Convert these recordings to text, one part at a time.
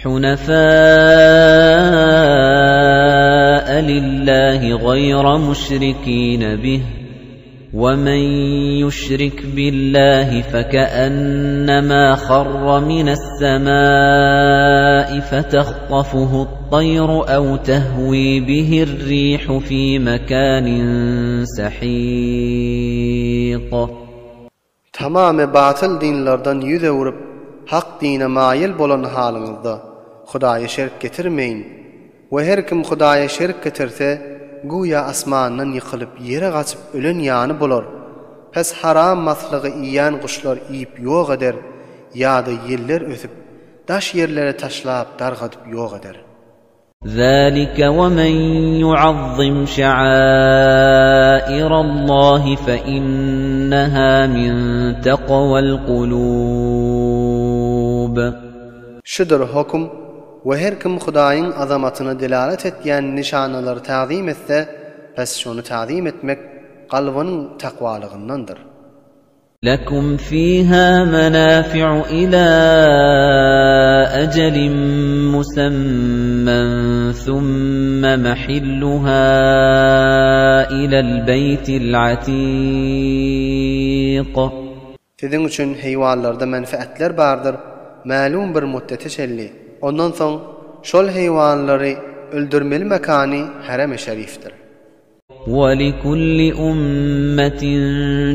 Hunafaa lillahi gaýra müşrikine bih we men ýüşrik billahi fekennema harra minessemai fetahtafuhu't-taýru ew tehwi bihir-rihu fi mekanin sahiq. Tamamy batyl dinlerden yüz öwrüp, hak dine maýyl bolan halyňyzda, Hudaýa şerik getirmeýin. We her kim Hudaýa şerik getirse, güýä asmandan ýykylyp ýere gaçyp ölen ýany bolar. Pes haram maslygy iýen guşlar iýip ýok eder, ýa-da ýeller ösüp, daş ýerlere taşlap dargadyp ýok eder. ذَٰلِكَ وَمَن يُعَظِّمْ شَعَائِرَ اللَّهِ فَإِنَّهَا مِن تَقْوَى الْقُلُوبِ. Şudur höküm, we her kim Hudaýyň azamatyna delalet etýän nyşanalary tagzym etse, pes şony tagzym etmek kalbynyň takwalygyndandyr. Lekum fiha menafi'u ila ejelin musemmen thumma mahilluha ilel beýtil atiq. Siziň üçin heýwanlarda menfaatler bardyr, mälum bir muddete çenli. Ondan soň şol heýwanlary öldürmeli mekany Harem-i Şerifdir. وَلِكُلِّ أُمَّةٍ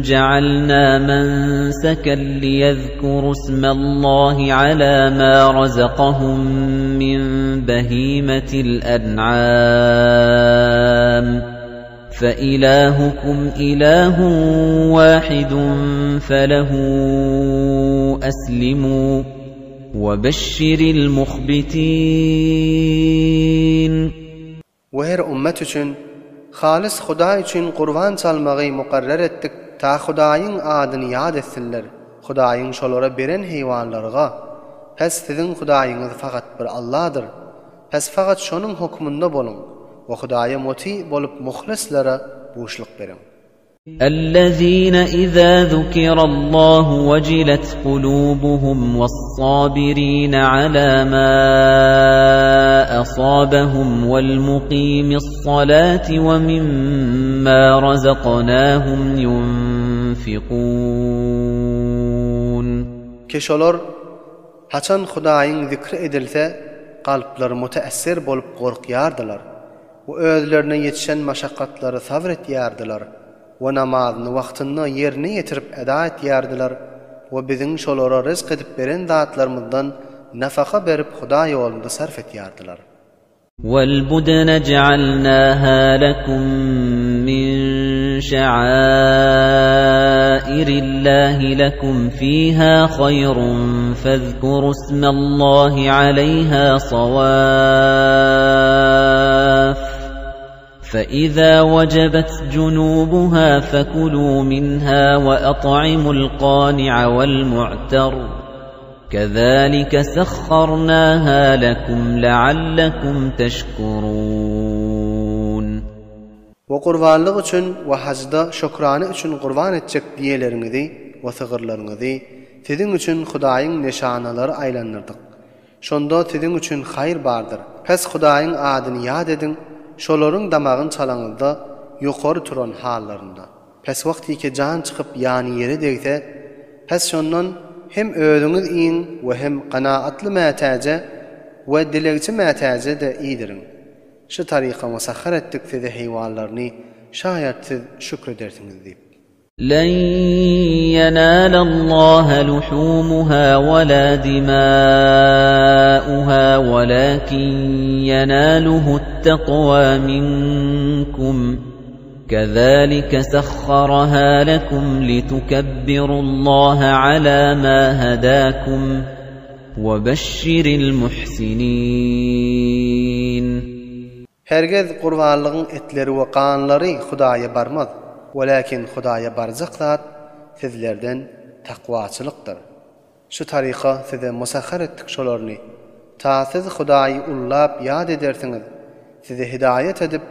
جَعَلْنَا مَنسَكًا لِيَذْكُرُوا اسْمَ اللَّهِ عَلَى مَا رَزَقَهُم مِّن بَهِيمَةِ الْأَنْعَامِ فَإِلَٰهُكُمْ إِلَٰهٌ وَاحِدٌ فَلَهُ أَسْلِمُوا ۗ وَبَشِّرِ الْمُخْبِتِينَ. We her ümmet üçin, halys Hudaý üçin gurban çalmagy mukarrer etdik, ta Hudaýyň adyny ýat etsinler, Hudaýyň şolara beren heýwanlaryga. Pes siziň Hudaýyňyz fakat bir Alladyr. Pes fakat şonuň hökmünde boluň we Hudaýa muty bolup muhlyslara buşluk beriň. الَّذِينَ إِذَا ذُكِرَ اللَّهُ وَجِلَتْ قُلُوبُهُمْ وَالصَّابِرِينَ عَلَى مَا أَصَابَهُمْ وَالْمُقِيمِي الصَّلَاةِ وَمِمَّا رَزَقْنَاهُمْ يُنْفِقُونَ. Ki şolar, haçan Hudaýyň zikri edilse, kalplary müteessir bolup gorkýardylar. We özlerine ýetişen maşakgatlary sabr etýärdiler we namazyny wagtynda ýerine ýetirip eda etýärdiler we biziň şolara ryzk edip beren zatlarymyzdan nafaka berip Hudaý ýolunda sarf etýärdiler. Wal-budna ja'alnaha lakum min şa'airillahi lakum fiha haýrun fezkuru ismallahi aleýha sawaf فَإِذَا وَجَبَتْ جُنُوبُهَا فَكُلُوا مِنْهَا وَأَطْعِمُوا الْقَانِعَ وَالْمُعْتَرَّ كَذَٰلِكَ سَخَّرْنَاهَا لَكُمْ لَعَلَّكُمْ تَشْكُرُونَ. We gurbanlyk üçin we hajda şökrana üçin gurban etjek düýeleriňizi we sygyrlaryňyzy siziň üçin Hudaýyň nyşanalary aýlandyrdyk. Şonda siziň üçin haýyr bardyr. Pes Hudaýyň adyny ýat ediň, şolaryň damagyny çalaňyzda, ýokary turan hallarynda. Pes wagtyky jan çykyp ýany ýere degse, pes şondan hem özüňiz iýiň we hem kanaatly mätäje we dilegçi mätäje-de iýdiriň. Şu taryka musahhar etdik size heýwanlaryny, şaýat siz şükür edersiňiz diýip. Len ýenalallaha luhumuha wala dimauha walakin ýenaluhu't-takwa minkum. Kezalike sahharaha lekum litukabbirullaha ala ma hadakum we beşşiril muhsinin. Hergiz gurbanlygyň etleri we ganlary Hudaýa barmaz, welakin Hudaýa barjak zat sizlerden takwaçylykdyr. Şu taryka size musahhar etdik şolaryny, ta siz Hudaýy ullap ýat edersiňiz, size hidaýat edip,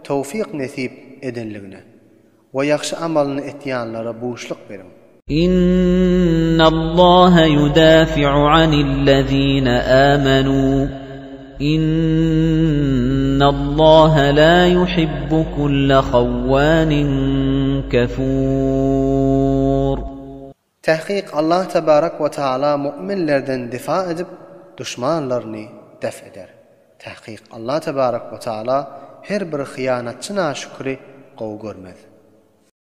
towfyk nesip edenligine. We ýagşy amalyny etýänlere buşluk beriň. Innallaha yudafi'u anillezine amenu. Innallaha la yuhibbu kulla hawwanin kafur. Tahkyk Allah tebarek we taala mu'minlerden difa edip duşmanlaryny def eder. Tahkyk Allah tebarek we taala her bir hyýanatçy naşükri gowy görmez.